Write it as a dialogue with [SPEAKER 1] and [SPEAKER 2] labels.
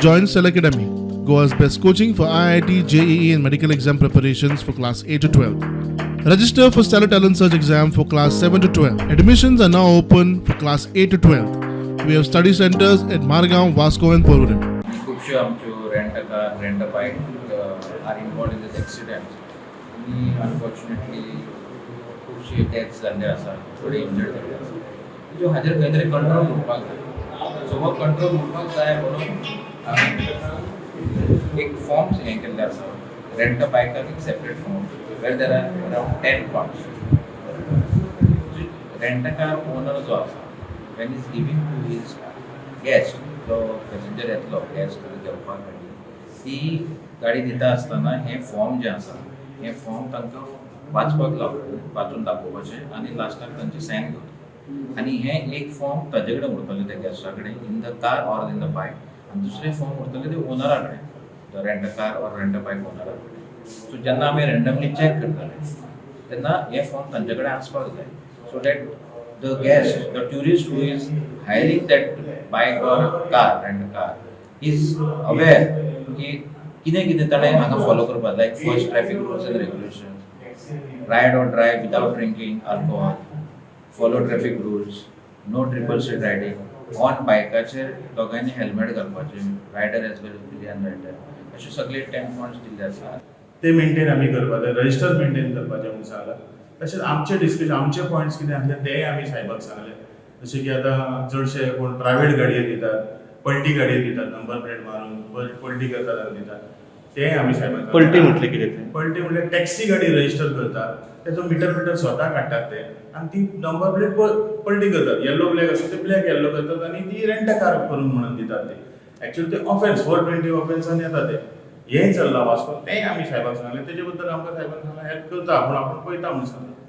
[SPEAKER 1] Join Cell Academy, Goa's best coaching for IIT, JEE, and medical exam preparations for class 8 to 12. Register for Stellar Talent Search exam for class 7 to 12. Admissions are now open for class 8 to 12. We have study centers at Margao, Vasco, and Porvorim.
[SPEAKER 2] खुबश्यो आमच्यो rent a car, rent a bike are involved in this accident आनी unfortunately खुबशे deaths जाल्ले आसा, थोडे injured जाल्ले आसा, ज्यो हाजेर खंय तरी कंट्रोल उरपाक जाय. सो हो कंट्रोल उरपाक जाय म्हणून हांवें एक फॉर्म्स हें केल्लें आसा. रेंट अ बायकाक एक separate form where there are around 10 parts. Rent a car owner जो आसा, when is giving to his guest, जो पॅसेंजर येतलो, गेस्ट घेवपाक गाडी, ती गाडी दिता आसतना हें फॉर्म जें आसा, हें फॉर्म तांकां वाचपाक लावप, वाचून दाखोवपाचें आनी लास्टाक तांचे सायन घेवप. आनी हें एक फॉर्म ताजे कडेन उरतलें, त्या गेस्टा कडेन, in the car or in the bike, आनी दुसरें फॉर्म उरतलें ते ओनरा कडेन, the rent a car or rent a bike ओनरा कडेन. सो जेन्ना आमी रँडमली चॅक करताले तेन्ना हें फॉर्म तांचे कडेन आसपाक जाय, so that the guest, the tourist who is hiring that bike or car, rent car, is aware की कितें कितें ताणें हांगा फॉलो करपाक. Like first, traffic rules and regulation, ride or drive without drinking alcohol, follow traffic rules, no triple seat riding, on बायकाचेर दोगांयनी helmet घालपाचें, rider as well as pillion rider, अशे सगळे 10 पॉयंट्स दिल्ले आसा.
[SPEAKER 3] ते मेंटेन आमी करपाक जाय, रजिस्टर मेंटेन करपाचें म्हणून सांगलां. तशेंच आमचे डिस्कशन, आमचे पॉयंट्स कितें आसले तेय आमी साहेबाक सांगले. जशें की आतां चडशे कोण प्रायवेट गाडयो दितात, पलटी गाडयो दितात, नंबर प्लेट मारून पलटी करतात आनी दितात, तेय आमी साहेबाक सांगलें.
[SPEAKER 4] पलटी म्हटलें कितें तें?
[SPEAKER 3] पलटी म्हणजे टॅक्सी गाडी रजिस्टर करतात, तेचो मिटर बिटर स्वता काडटात ते आनी ती नंबर प्लेट पलटी करतात. येल्लो ब्लॅक आसता ते ब्लॅक येल्लो करतात आनी ती रेंट कार करून म्हणून दितात. ते एक्चुअली ते ऑफेन्स, 420 ऑफेन्सान येता ते. हें चल्लां वास्को, तेंय आमी साहेबाक सांगलें. तेजे बद्दल आमकां साहेबान सांगलें, हेल्प करता आपूण, आपूण पळयता म्हणून सांगलें.